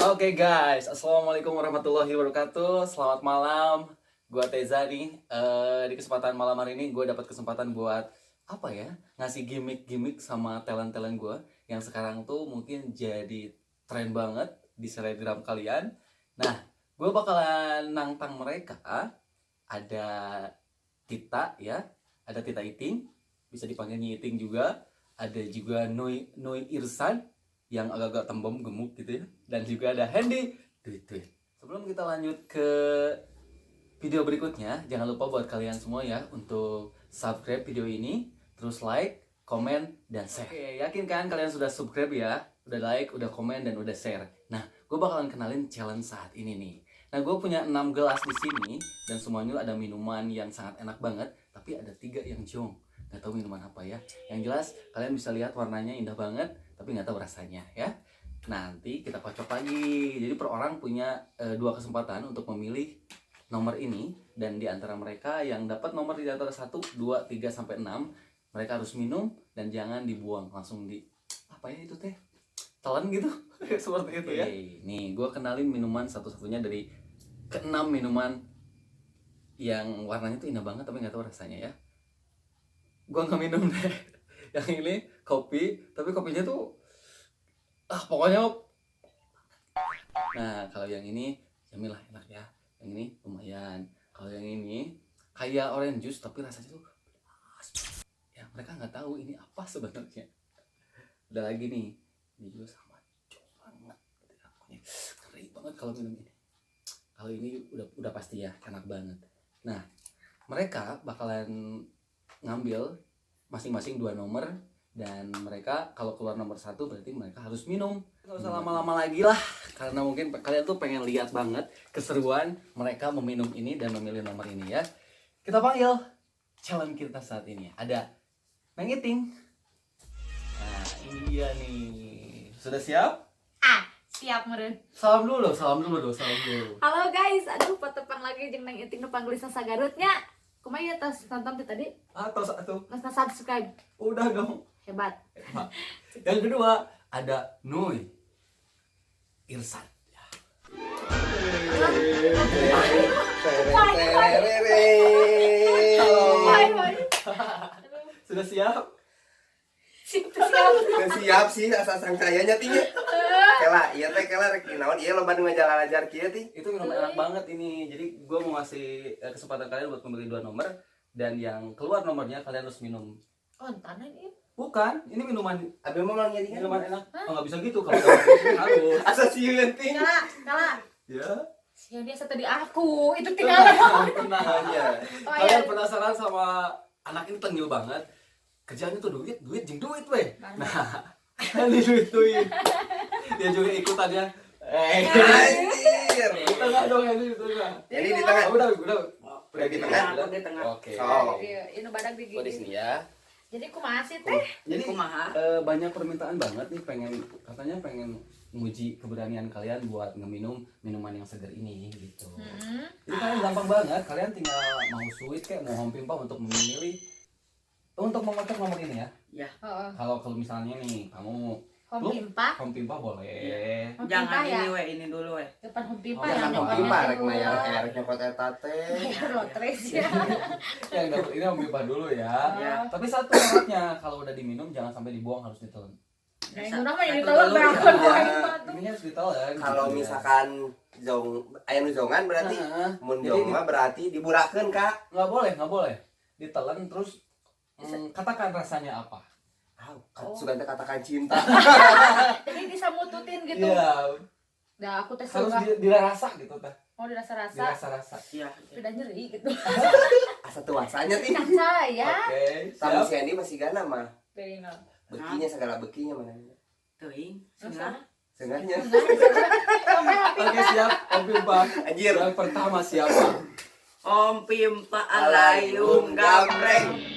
Oke guys, assalamualaikum warahmatullahi wabarakatuh. Selamat malam, gua Teza nih. Di kesempatan malam hari ini gue dapat kesempatan buat apa ya? Ngasih gimmick-gimmick sama talent-talent gue yang sekarang tuh mungkin jadi tren banget di selebgram kalian. Nah, gue bakalan nantang mereka. Ada Tita ya, ada Tita Iting, bisa dipanggil Nyi Iting juga. Ada juga Nui Nui Irsan yang agak-agak tembem gemuk gitu ya, dan juga ada Hendy Duit Duit. Sebelum kita lanjut ke video berikutnya, jangan lupa buat kalian semua ya untuk subscribe video ini, terus like, comment, dan share. Oke, yakin kan kalian sudah subscribe ya, udah like, udah comment, dan udah share. Nah, gue bakalan kenalin challenge saat ini nih. Nah, gue punya 6 gelas di sini dan semuanya ada minuman yang sangat enak banget, tapi ada 3 yang zonk. Nggak tahu minuman apa ya. Yang jelas kalian bisa lihat warnanya indah banget, tapi nggak tahu rasanya ya. Nanti kita kocok lagi. Jadi per orang punya 2 kesempatan untuk memilih nomor ini, dan di antara mereka yang dapat nomor di antara 1, 2, 3 sampai 6, mereka harus minum dan jangan dibuang, langsung di apa ya itu teh? Telan gitu. Seperti itu ya. Oke, nih gue kenalin minuman satu-satunya dari keenam minuman yang warnanya tuh indah banget tapi nggak tahu rasanya ya. Gua nggak minum deh. Yang ini kopi, tapi kopinya tuh pokoknya. Nah, kalau yang ini jamilah enak ya. Yang ini lumayan. Kalau yang ini kayak orange juice tapi rasanya tuh pedas. Ya, mereka nggak tahu ini apa sebenarnya. Ada lagi nih. Ini juga sama zonk banget. Pokoknya ngeri banget kalau minum ini. Kalau ini udah pasti ya, enak banget. Nah, mereka bakalan ngambil masing-masing 2 nomor, dan mereka kalau keluar nomor 1 berarti mereka harus minum. Nggak usah lama-lama lagi lah, karena mungkin kalian tuh pengen lihat banget keseruan mereka meminum ini dan memilih nomor ini ya. Kita panggil challenge kita saat ini. Ada Neng Iting. Nah, ini dia nih. Sudah siap? Ah, siap meren. Salam dulu, salam dulu dong, salam dulu. Halo guys, aduh patepang lagi jeung Neng Iting nu panggelisna sagarutnya. Kumaha ya tos nonton teh tadi? Atau satu. Tos subscribe. Udah dong. Hebat. Hebat. Yang kedua ada Nui Irsan. Halo. Sudah siap? Siap, siap. Sudah siap sih, asa sangkayanya tinggi. Kela, iya teh kela rek naon ieu loba nu ngajalajar kieu teh. Itu minuman enak banget ini. Jadi gua mau ngasih kesempatan kalian buat membeli 2 nomor, dan yang keluar nomornya kalian harus minum. Oh, entar ini. Bukan, ini minuman. Abi mah mau nyari minuman enak. Oh, nggak bisa gitu kalau harus. Asa sieun ting. Kela, kela. Ya. Sieun dia tadi aku, itu tinggal. Tenang aja. Oh, kalian iya. Penasaran sama anak ini tengil banget. Kerjaannya tuh duit, duit jeng duit weh. Nah, ini duit duit. Dia juga ikutan ya. Anjir. Di tengah dong ini, di tengah. Ini di tengah. Oh, udah, udah. Udah di tengah. Udah di tengah. Oke. Oh. Ini badak di Gua di sini ya. Jadi kumaha sih teh? Jadi kumaha? Banyak permintaan banget nih, pengen katanya pengen nguji keberanian kalian buat ngeminum minuman yang seger ini gitu. Jadi kalian gampang banget, kalian tinggal mau sweet kayak mau hompimpa untuk memilih, untuk mengocok nomor ini ya. Ya. Kalau kalau misalnya nih kamu hompimpa, hompimpa boleh. Ya. Jangan ya? Ini we, ini dulu we. Depan hompimpa oh, yang hompimpa rek mayar rek nyokot eta teh. Lotres ya. Yang dapet ini hompimpa dulu ya. Ya. Tapi satu syaratnya, kalau udah diminum jangan sampai dibuang, harus ditelan. Nah, ini mah yang ditelan berapa? Ini harus ditelan. Kalau gitu misalkan zong aya nu zongan berarti mun zong mah berarti diburakeun, Kak. Enggak boleh, enggak boleh. Ditelan terus katakan rasanya apa. Oh, suka katakan cinta. Jadi bisa mututin gitu. Iya. Nah, aku tes harus dirasa gitu teh. Oh, dirasa-rasa. Dirasa-rasa. Iya. Sudah nyeri gitu. Asa tuasanya teh. Kaca ya. Oke. Sama si Andi masih gana mah. Bekinya segala bekinya mana? Teuing, sengah. Sengahnya. Oke, siap. Om Pimpa. Anjir. Yang pertama siapa? Om Pimpa alayum gambreng.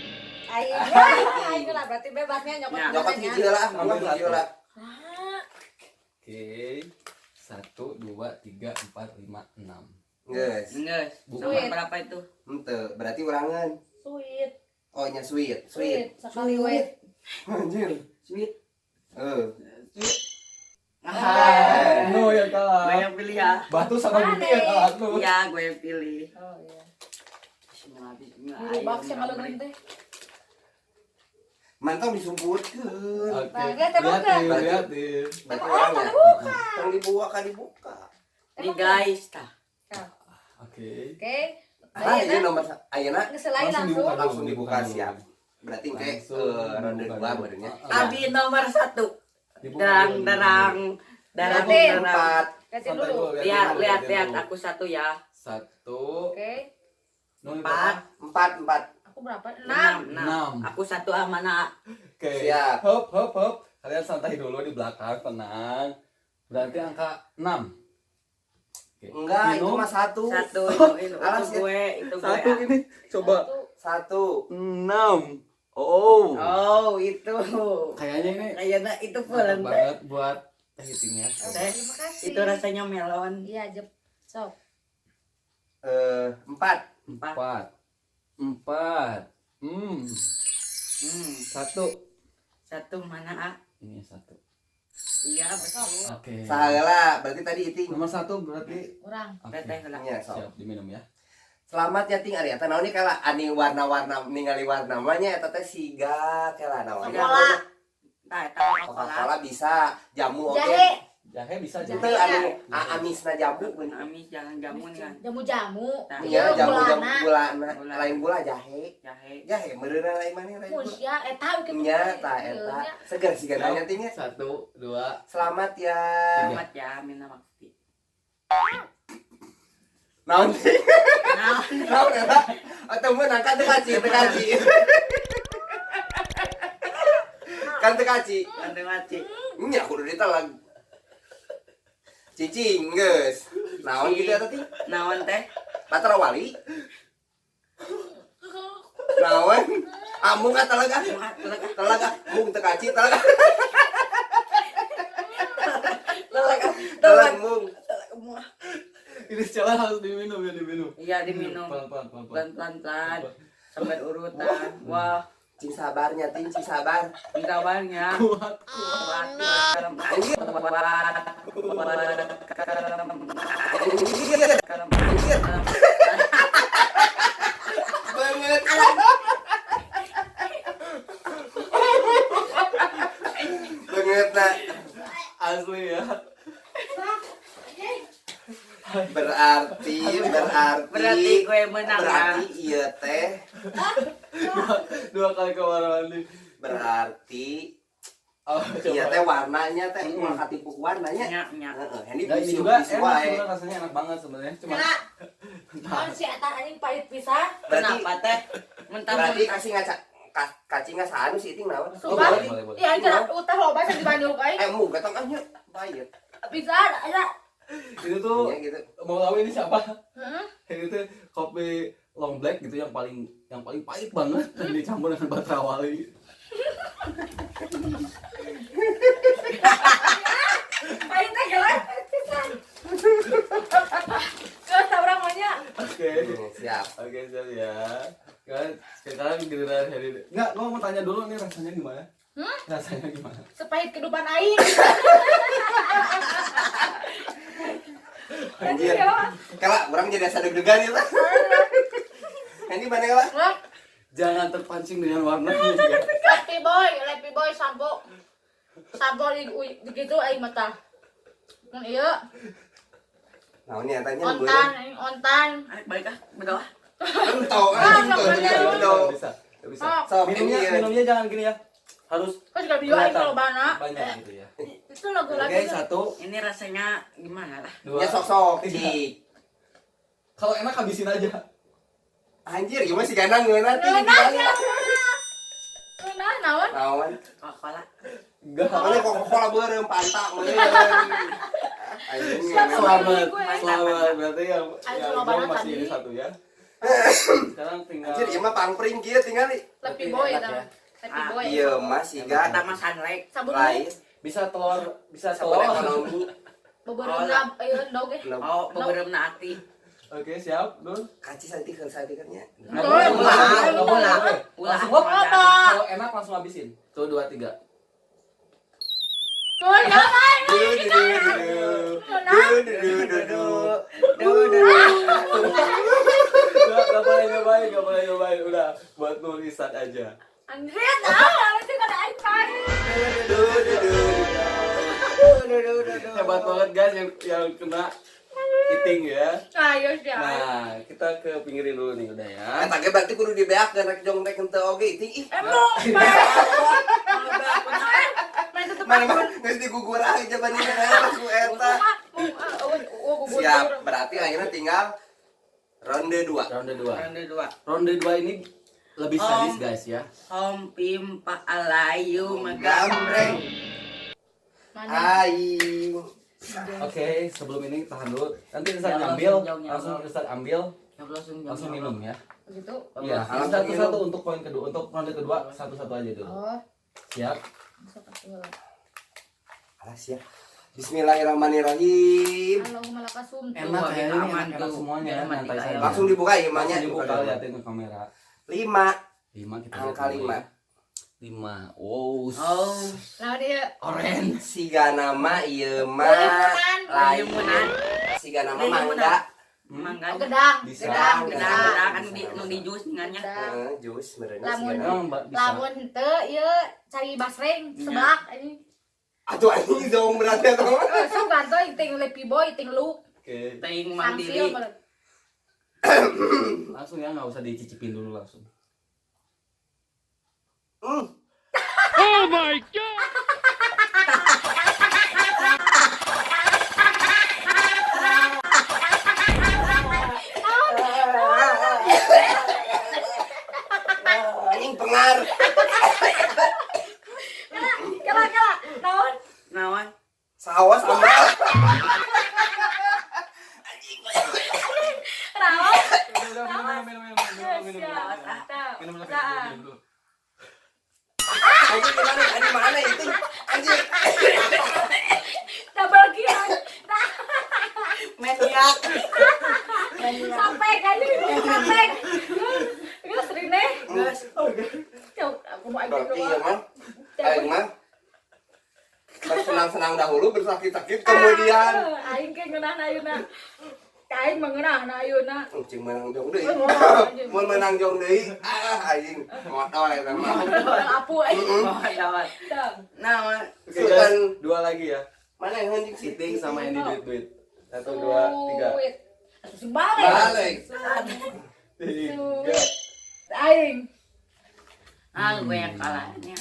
Ayo lah, berarti bebasnya nyokot. Nyokot hiji lah, nyokot hiji lah. Oke. 1 2 3 4 5 6. Geus. Geus. Nomor berapa itu? Henteu, berarti urangan. Sweet. Oh, nya sweet. Sweet. Sekali wet. Anjir, sweet. Heeh. Sweet. Ah, no yang kalah. Gue yang pilih ya. Batu sama gunting yang kalah tuh. Iya, gue yang pilih. Oh iya. Bismillah, bismillah. Dirubah sama lu teh. Mantap disumputkeun. Oke. Nah, lihat, emang Liatin, enggak? liatin. Berarti Oh, orangnya. dibuka. Tong dibuka kan dibuka. Nih guys, tah. Oke. Oke. Ah, ini nomor ayeuna Geus lain Langsung langsung. dibuka. langsung dibuka dulu. siap. Berarti kayak Langsung ronde dibuka 2 dulu. barunya. Abi nomor 1. Dibuka Derang, dulu. derang, derang, Liatin. derang. 4. Liatin Santai dulu. dulu, Lihat, dulu, lihat, liatin lihat. dulu. Aku 1 ya. 1. Oke. Nuni 4. berapa? 4 4. Aku berapa? 6, 6. Enam. 6. Aku 1 amanah. Oke. Siap. Hop, hop, hop. Kalian santai dulu di belakang, tenang. Berarti angka 6. Oke. Enggak, itu Minum. mah 1. 1 itu Alas ya. gue, itu gue. 1 ini. Coba 1. 6. Oh. Oh, itu. Kayaknya ini Kayaknya itu mantap pulang banget buat teh hitingnya. Teh, Terima kasih. itu rasanya melon. Iya, jep. Sok. 4. 4. 4. 1. 1 mana, A? Ini 1. Iya, betul. Oke. Salah, berarti tadi iting. Nomor 1 berarti Urang. oke. Teteh lah. Nya, sok. Siap diminum ya. Selamat ya ting ari eta naon nih kala ani warna-warna ningali warna mah nya eta teh siga kela naon. Coca-Cola. Tah, eta Coca-Cola. Coca-Cola bisa, jamu oke. Jahe. Jahe bisa Jahe. Teu anu amisna jamu bener. Amis jangan jamu nih kan. Jamu-jamu. Nah, Iya, jamu-jamu gulana. gulana, Gula. lain gula jahe. Jahe. Jahe meureunna lain mana lain gula. Musya eta kitu. Nya ta eta. Seger siga nanya ting nya. 1 2 Selamat ya. Selamat ya, minta makti. Naon ting? Nah, Naon eta? Atau meunang kan teu kaci, teu kaci. Kan teu kaci. nanti mati. Nya kudu ditelag. Cicing geus. Naon kitu eta ting? Naon teh? Patra wali. Naon? Amung ah telag ah. Teleg ah. Telag ah. Mung teu kaci telag. ah. Teleg ah. Telag mung. Teleg ah. Ini secara harus diminum ya, diminum. Iya, diminum. Pelan-pelan, pelan-pelan. Pelan-pelan pelan. Sampai urutan. Wah, Cing sabarnya ting, cing sabar. minta banyak. Kuat. Kuat, Anjir. kuat, Anjir. Anjir. Banget. Banget nah. Asli ya. Berarti Berarti gue menang, Berarti iya teh. Dua kali ke kamar mandi. Berarti Oh, coba. iya teh warnanya teh ulah katipu warnanya. Nya, nya. Heeh, ini Nah, ini bisu juga bisu enak wae. sebenarnya, rasanya enak banget sebenarnya. Cuma Kela. Naon si eta anjing pahit pisan. Berarti Kenapa teh? Mentah berarti kasih ngaca kaci nggak sanu sih iting naon. Oh, Sumpah. boleh, boleh, boleh. Iya, anjing utah loba sih di Bandung aing. Eh mung gatong ah nya pahit. Pisan eta. Itu tuh Iya gitu. mau tahu ini siapa? Heeh. Ini tuh kopi long black gitu yang paling pahit banget dan dicampur dengan batra wali. Pahit teh gila. Pisan. Geus urang mah nya. Oke. Siap. Oke, siap ya. Kan sekarang giliran Heri. Enggak, gua mau tanya dulu nih rasanya gimana? Hmm? Rasanya gimana? Sepahit kehidupan aing. Anjir. Kala urang jadi asa deg-degan ya tah. Ini mana kala? Wah, Jangan terpancing dengan warnanya ya. Happy boy sampo. Sampo di gitu aing mah tah. Mun ieu Naonnya tanya ontan, aing ontan. Ayo balik ah, berdoa. Ento, Ah, ento, nggak ento. Bisa, bisa. Oh, Sok Minumnya, ini minumnya jangan gini ya. Harus kok juga bio aing kelihatan kalau bana. banyak gitu ya. Itu lagu lagi. Oke, 1, Ini rasanya gimana lah? 2. Ya sok-sok cik. Kalau enak habisin aja. Anjir, gimana sih ganang ngeunah ting. Ngeunah ya. Ngeunah naon? Naon? Coca-Cola. Enggak. Mana Coca-Cola beureum pantak meureun. Anjing. Selamat, Gue. selamat. Berarti yang Ayo, yang coba gua banget masih tadi. ini satu ya. Sekarang tinggal Anjir, ieu mah pangpring kieu tingali. Happy boy Enak eta. ya. Happy boy. Iya, Mas siga Pertama sunlight. Sabun lain Bisa telur, bisa sabun telur. ekonomi. bebereuna ieu endog eh. Oh, beberapa ati. Oke, siap, Dul. Kaci saeutik saeutik nya. Nah, Betul. ulah, Ulah, ulah, ulah. ulah. Langsung, Ulah. hop. Kalau enak langsung habisin. Tuh, 2, 3. Tuh, jangan. Duh, duh, duh. Du. Gak boleh nyobain, gak boleh nyobain. Udah, buat nulisan aja. Anjir, nah, itu kada aing pan. Du du du. Du. Hebat banget guys yang kena eating ya. Ayo sih. Nah, kita ke pinggirin dulu nih udah ya. Eta ge berarti kudu dibeakkeun rek jong teh henteu oge iting ih. Emang, main tutup Mana mah geus digugur aja bandingkeun aya ku eta. Siap, berarti akhirnya tinggal ronde 2. Ronde 2. Ronde 2. Ronde 2 ini lebih sadis guys ya. Hom pim pa alayu Gambreng. Aing. Oke, sebelum ini tahan dulu. Nanti Ustaz Ya, ambil, langsung, langsung Ustaz ambil, langsung minum ya. Gitu. Iya, satu-satu untuk poin kedua, untuk ronde kedua satu-satu aja dulu. Oh. Siap. Alas ya. Bismillahirrahmanirrahim. Allahumma lakasum. Enak ya, ini aman enak tuh. semuanya, nyantai saja. Langsung dibuka ya emangnya. Langsung dibuka, liatin ke kamera. 5. 5 kita lihat Angka dulu ya. 5. 5. Wow. Oh. Nah dia Orange. Siga nama ieu mah lain. Siga nama mangga. Mangga. Oh, gedang. Bisa. Gedang, Gedang, gedang. kan di nu di jus ngannya. Heeh, jus meureun Lamun. siga nama. Emang bisa. Lamun henteu ieu cari basreng seblak anjing. Atuh anjing jong berarti atuh. Oh, sok gantoy ting Lepi Boy, ting lu. Oke. Ting Mang Sangsil Dili. meureun. Langsung ya, nggak usah dicicipin dulu langsung. Oh my God! Anjing pengar. Kala kala, naon? Naon? Sawas ambal. Naon? Udah, minum, minum, minum, minum, minum, minum, minum, minum dulu. Anjing gimana? Anjing mana itu? Anjing. Double kill. Maniak. Sampai kan sampai. Geus rine. Geus. Cuk, aku mau aja Berarti ya mah. Cabut. Aing mah bersenang-senang dahulu, bersakit-sakit kemudian. Aing ke ngeunah ayeuna. Aing mah ngeunah ayeuna. Cing menang jong deui. Mun menang jong deui, ah aing modal eta mah. Apu aing. Naon? Naon? Oke guys, dua lagi ya. Mana yang anjing sih? Sitting sama yang di duit-duit. 1, 2, 3. Atuh balik. Balik. 3. Aing. Ah, gue yang kalahnya.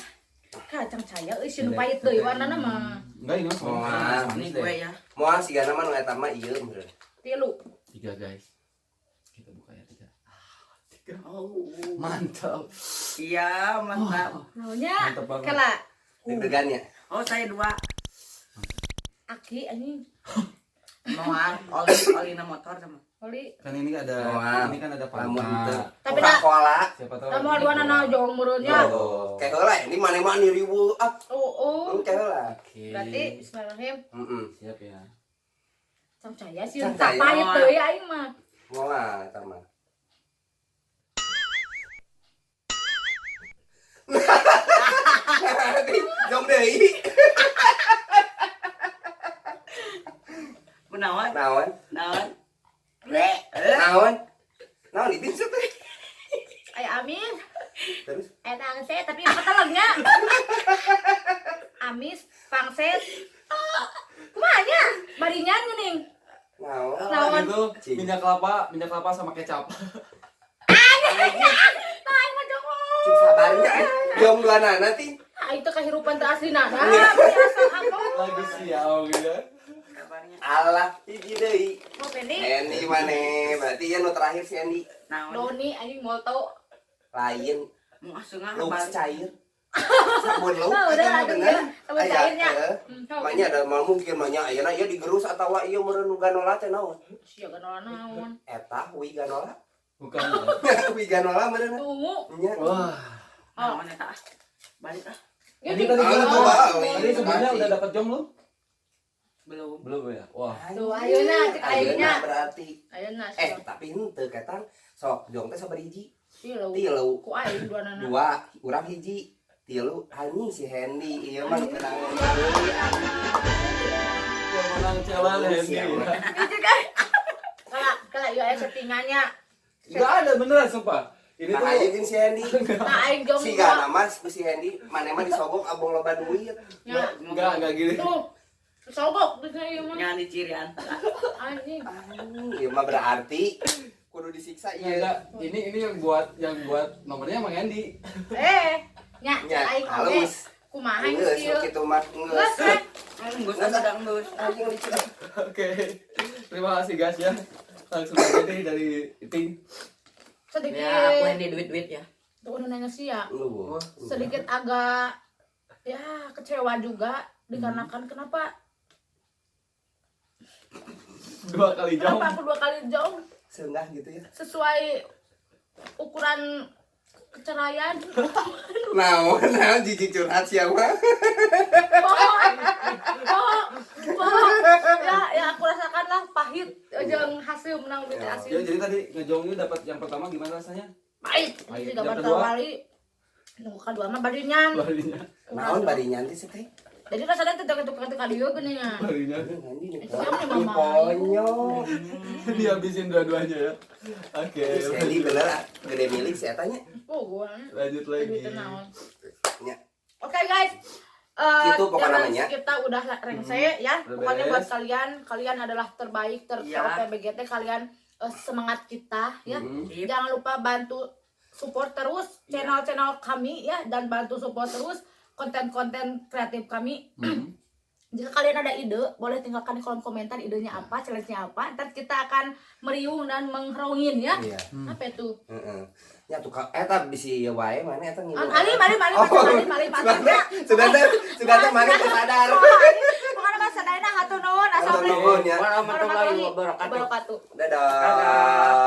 Kacang caya euy si nu pahit deui warnana mah. Enggak ini mah Ini gue ya. Moal sigana mah nu eta mah ieu meureun. 3. 3 guys. Kita buka ya 3. 3. Oh. Mantap. Iya, mantap. Naonnya? Mantap banget. Kala Deg-degan ya. Oh, saya 2. Aki anjing. Moal oli na motor sama. Oli. Kan ini ada Moal. ini kan ada Lamun teu. Fanta. Tapi dah Coca-Cola. Siapa tahu. Lamun dua nana jong meureunnya. Oh, kayak heula ini mana-mana nih ribu ah. Oh, oh. Kayak heula. Oke. Berarti bismillahirrahmanirrahim. Heeh. Siap ya. Cang caya sih Cang tak caya. pahit deui aing mah. Moal eta mah. Jong deui. Kunaon? Naon? Naon? Naon? Naon itu sih teh? Aya amin. Terus Aya pangset tapi petelengnya. Amis pangset. Kumaha nya? Baringan geuning. naon? Naon? Itu minyak kelapa sama kecap. Nah, aing mah jong. Cing sabarnya. Jong dua nana ting. Ah, itu kehidupan teu aslina. Nah, biasa apa? Lagi sial gitu. Kabarnya. Alah, hiji deui. Mau Fendi? Andy mana? Berarti ya nu terakhir si Andy. Naon? Doni anjing molto. Lain Mau asungah lux balik. cair. Sabun lux. Nah, udah eta mah aduh bener. ya. Sabun Aya, cairnya. heuh. Makanya ada mal mungkin mah ayeuna ieu digerus atawa ieu meureun nu ganola teh naon? Sia ganola naon. Eta wi ganola. Bukan. Wi ganola meureun. Ungu. Nya. Wah. Naon eta ah? Balik ah. Tadi tadi Ah, gimana? coba. Tadi sebelumnya udah dapat jom lu? Belum. Belum ya? Wah. Tuh ayeuna cek Ayeuna ayeuna. berarti. Ayeuna Tapi henteu ketang sok jong teh sabar hiji. Tilu. Tilu. Ku aing dua nana. Dua, urang hiji. Tilu anjing si Hendy ieu mah nu menang. Yang menang siapa? Talent Hendy. Siapa? Itu kan. Kalau kalau ieu aya settingannya. Enggak ada beneran sumpah. Ini Nah, tuh ayo jeung si Hendy. Nah, aing jong Si gana mas ku si Hendy, maneh mah disogok abong loba duit. Ya. enggak gini. Tuh. Sogok di ieu mah. Nyan dicirian. Anjing. Ieu mah berarti kudu disiksa Iya, ieu. enggak. Ini yang buat nomornya Mang Hendy. Eh, nya Nya, aing oge. halus. Kumaha aing Geus sih? nu kitu mah geus. Geus, eh. Geus ada geus. Anjing licik. Oke. Terima kasih guys ya. Langsung aja deh dari Iting. Sedikit. Ya, aku ini duit-duit ya. Tuh udah nanya sih ya. Lu. Sedikit agak ya kecewa juga dikarenakan kenapa Dua kali jauh. kenapa aku dua kali jauh Seungah gitu ya. sesuai ukuran keceraian. Naon, naon jijik curhat siapa? Bohong, bohong, bohong. Ya, ya aku rasakan lah pahit jeung hasil menang duit Ya. asin. Ya, jadi tadi ngejongnya dapat yang pertama gimana rasanya? Pahit. Pahit. Tidak Yang bakal kedua? wali. Nunggu kedua mah barinyan. Barinya. Naon bari nyanti sih teh? Jadi rasanya teh tukar tukar dieu geuning nya. Barinya. Anjing anjing. Siapa nih, Mama? Konyol. Dihabisin dua-duanya ya. Oke. Si Hendy bener ah, gede milik si eta nya. Oh, gua. Lanjut lagi. Duit naon. Nya. Oke guys. Gitu pokoknya jangan namanya. kita udah rengse ya. Udah Pokoknya beres. buat kalian, kalian adalah terbaik ter Iya. OPBGT kalian semangat kita ya. Hmm. Sip. Jangan lupa bantu support terus Iya. channel-channel kami ya dan bantu support terus konten-konten kreatif kami. Hmm. Jika kalian ada ide, boleh tinggalkan di kolom komentar idenya apa, challenge-nya apa. Ntar kita akan meriung dan mengherongin ya. Iya. Apa itu? Heeh. Ya tuh eta bisi ieu wae mana eta ngilu. Alim, alim, alim, Oh, alim, alim, alim. Sudah teh mana teu sadar. Pokoknya mah sadayana hatur nuhun. Hatur nuhun ya. Warahmatullahi wabarakatuh. Wabarakatuh. Dadah. Dadah.